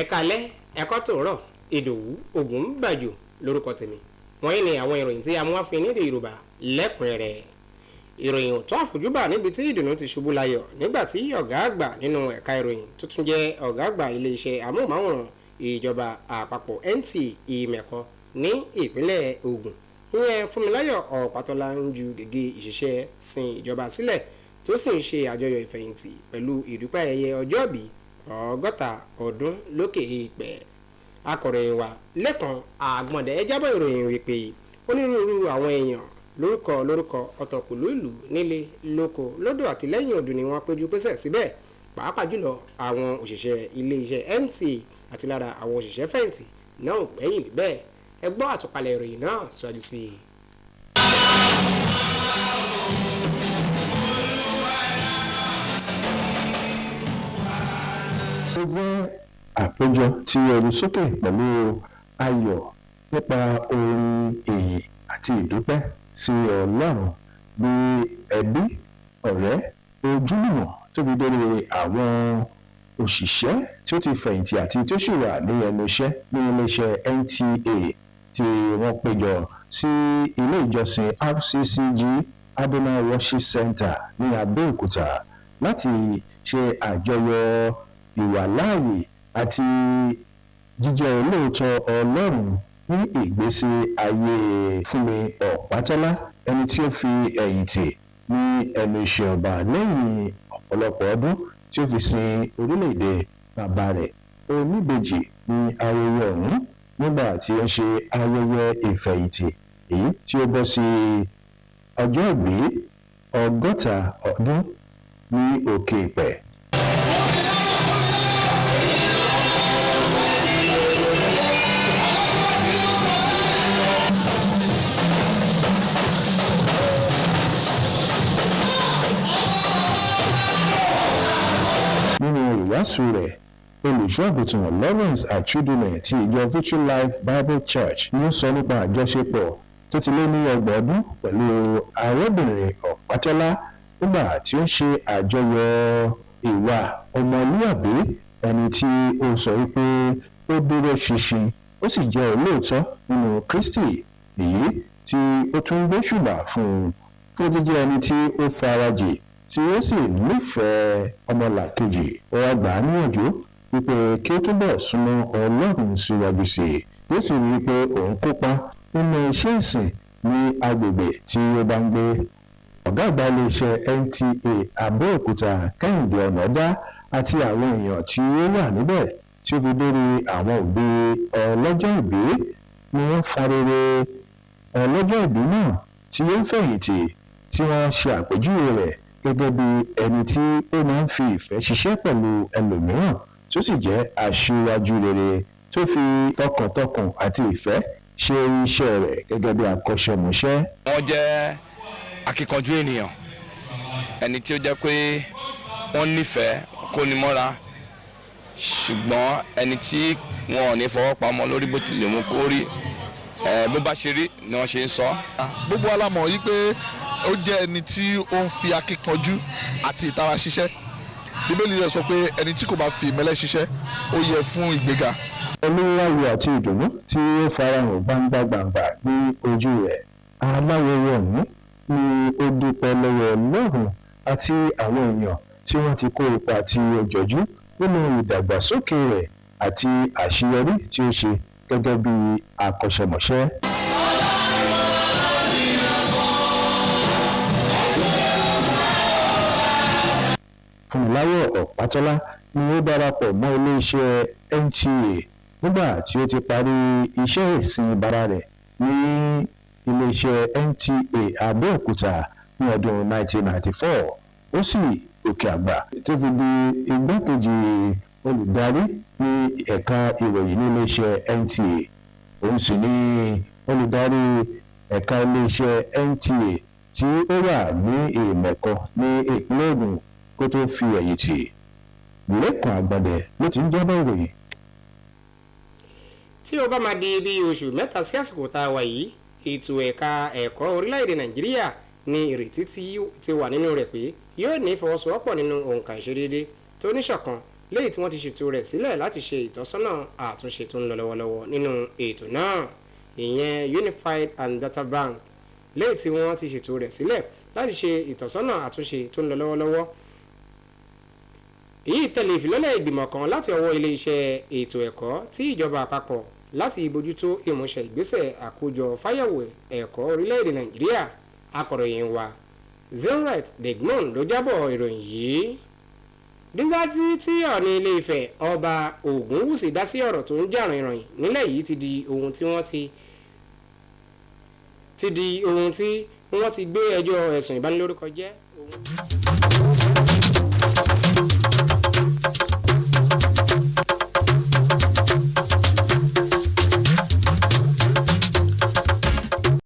Ẹ̀ka alẹ́ ẹ̀kọ́ tòórọ̀. Ìdòwú Ògúnbàjò lórúkọ tèmi. Wọ̀nyí ni àwọn ìròyìn tí a mú wá fún yín ní èdè Yorùbá lẹ́kùnrẹ́rẹ́. Ìròyìn ò tó àfojúbà níbi tí ìdùnnú ti ṣubú layọ̀ nígbà tí ọ̀gá àgbà nínú ẹ̀ka ìròyìn tuntun jẹ́ ọ̀gá àgbà iléeṣẹ́ amóhùnmáwòrán ìjọba àpapọ̀ NTA Ìmẹ̀kọ ní ìpínlẹ̀ Ògùn, ìyẹn Fúnmiláyọ̀ Ọ̀pátọ́lá, ń ju gègé ìṣiṣẹ́ sin ìjọba sílẹ̀, tó sì ń ṣe àjọyọ̀ ìfẹ̀yìntì pẹ̀lú ìdúpẹ́ ayẹyẹ ọjọ́bí 60 ọdún lókè èèpẹ̀. Akọ̀ròyìn wa Lẹ́kan Àgbọ̀ndẹ̀ jábọ̀ ìròyìn wípé onírúurú àwọn èèyàn lórúkọ lórúkọ, ọ̀tọ̀kùlú ìlú, nílé lóko, lódò àti lẹ́yìn odò ni wọ́n péjú pésẹ̀ síbẹ̀, pàápàá jùlọ àwọn òṣìṣẹ́ iléeṣẹ́ NTA àti lára àwọn òṣìṣẹ́ fẹ̀yìntì náà ò gbẹ́yìn níbẹ̀. Ẹ gbọ́ àtúpalẹ̀ ìròyìn náà síwájú sí i. Ó jẹ́ àpéjọ tí ẹrù sókè pẹ̀lú ayọ̀ nípa orin ìyìn àti ìdúpẹ́ sí Ọlọ́run, bí ẹbí, ọ̀rẹ́, ojúlùmọ̀ tó fi dórí àwọn òṣìṣẹ́ tí ó ti fẹ̀yìntì àti tí ó sì wà ní ẹnu iṣẹ́ ní iléeṣẹ́ NTA tí wọ́n péjọ sí ilé ìjọsìn RCCG Adonai Worship Center ní Abẹ́òkúta láti ṣe àjọyọ̀ ìwàláàyè àti jíjẹ́ olóòótọ́ Ọlọ́run ní ìgbésí ayé Fúnmi Ọ̀pátọ́lá, ẹni tí ó fi ẹ̀yìn tì ní ẹnu iṣẹ́ ọba lẹ́yìn ọ̀pọ̀lọpọ̀ ọdún tí ó fi sin orílẹ̀-èdè bàbá rẹ̀. Oníbejì ní ayẹyẹ ọ̀hún nígbà tí ó ń ṣe ayẹyẹ ìfẹ̀yìntì èyí tí ó bọ́ sí ọjọ́ ìbí 60 ọdún ní òkè èèpẹ̀. Nínú ìwàásù rẹ̀, Olùṣọ́-àgùntàn Lawrence Achudine ti ìjọ Victory Life Bible Church ni ó sọ nípa àjọṣepọ̀ tó ti lé ní 30 ọdún pẹ̀lú arábìnrin Ọ̀pátọ́lá nígbà tí ó ń ṣe àjọyọ̀ ìwà ọmọlúàbí ẹni tí ó sọ wípé ó dúró ṣinṣin, ó sì jẹ́ olóòótọ́ nínú Kristi, èyí tí ó tún gbóṣùbà fún un fún jíjẹ́ ẹni tí ó farajìn tí ó sì nífẹ̀ẹ́ ọmọlàkejì. Ó wá gbà á níyànjú wípé kí ó túbọ̀ súnmọ́ Ọlọ́run síwájú sí i, kí ó sì rí i pé òun kópa nínú iṣẹ́ ìsìn ní agbègbè tí ó bá ń gbé. Ọ̀gá àgbà iléeṣẹ́ NTA Abẹ́òkúta, Kẹ́hìndé Ọ̀nàdá, àti àwọn èèyàn tí ó wà níbẹ̀ tí ó fi dórí àwọn òbí ọlọ́jọ́ ìbí ni wọ́n farere ọlọ́jọ́ ìbí náà tí ó fẹ̀yìntì, tí wọ́n ṣe àpèjúwe rẹ̀ gẹ́gẹ́ bí ẹni tí ó máa ń fi ìfẹ́ ṣiṣẹ́ pẹ̀lú ẹlòmíràn, tó sì jẹ́ aṣíwájú rere tó fi tọkàntọkàn àti ìfẹ́ ṣe iṣẹ́ rẹ̀ gẹ́gẹ́ bí akọ́ṣẹ́mọṣẹ́. Wọ́n jẹ́ akíkanjú ènìyàn, ẹni tí ó jẹ́ pé wọ́n nífẹ̀ẹ́ kóni mọ́ra, ṣùgbọ́n ẹni tí wọn ò ní fọwọ́ pamọ́ lórí bó tilẹ̀ mú kó rí, bó bá ṣe rí ni wọ́n ṣe ń sọ. Gbogbo wa la mọ̀ yí pé ó jẹ́ ẹni tí ó ń fi akíkanjú àti ìtara ṣiṣẹ́. Bíbélì rẹ̀ sọ pé ẹni tí kò bá fi ìmẹ́lẹ́ ṣiṣẹ́, ó yẹ fún ìgbéga. Pẹ̀lú ayọ̀ àti ìdùnnú tí ó farahàn gbangba gbàǹgbà ní ojú rẹ̀, aláyẹyẹ ọ̀hún ni ó dúpẹ́ lọ́wọ́ Ọlọ́run àti àwọn èèyàn tí wọ́n ti kó ipa tí ó jọjú nínú ìdàgbàsókè rẹ̀ àti àṣeyọrí tí ó ṣe gẹ́gẹ́ bí akọ́ṣẹ́mọṣẹ́. Fúnmiláyọ̀ Ọ̀pátọ́lá ni ó darapọ̀ mọ́ iléeṣẹ́ NTA nígbà tí ó ti parí iṣẹ́ ìsìn bàbá rẹ̀ ní iléeṣẹ́ NTA Abẹ́òkúta ní ọdún 1994. Ó sì gòkè àgbà tó fi di igbákejì olùdarí ní ẹ̀ka ìròyìn ní iléeṣẹ́ NTA. Òun sì ní olùdarí ẹ̀ka iléeṣẹ́ NTA tí ó wà ní Ìmẹ̀kọ ní ìpínlẹ̀ Ògùn kó tó fi ẹ̀yìn tì. Lẹ́kan Àgbọ̀ndẹ̀ ló ti ń jábọ̀ ìròyìn. Tí ó bá máa di bí oṣù 3 sí àsìkò tá a wà yìí, ètò ẹ̀ka ẹ̀kọ́ orílẹ̀-èdè Nàìjíríà ní ìrètí tí ti wà nínú rẹ̀ pé yóò ní ìfọwọ́sowọ́pọ̀ nínú òǹkà ìṣedéédé tó níṣọ̀kan. Léyìí tí wọ́n ti ṣètò rẹ̀ sílẹ̀ láti ṣe ìtọ́sọ́nà àtúnṣe tó ń lọ lọ́wọ́lọ́wọ́ nínú ètò náà, ìyẹn Unified and Data Bank, léyìí tí wọ́n ti ṣètò rẹ̀ sílẹ̀ láti ṣe ìtọ́sọ́nà àtúnṣe tó ń lọ lọ́wọ́lọ́wọ́. Èyí tẹ̀lé ìfilọ́lẹ̀ ìgbìmọ̀ kan láti ọwọ́ ilé-iṣẹ́ ètò ẹ̀kọ́ tí ìjọba àpapọ̀ láti bójútó ìmúṣẹ ìgbésẹ̀ àkójọ fáyẹ̀wò ẹ̀kọ́ orílẹ̀-èdè Nàìjíríà. Akọ̀ròyìn wa Zilret Degmon ló jábọ̀ ìròyìn yìí. Dídásí tí Ọọ̀ni Ilé Ifẹ̀, Ọba Ògúnwùsì, dá sí ọ̀rọ̀ tó ń jà rìnrìn nílẹ̀ yìí ti di ohun tí wọ́n ti gbé ẹjọ́ ẹ̀sùn ìbanilórúkọ jẹ́ ohun.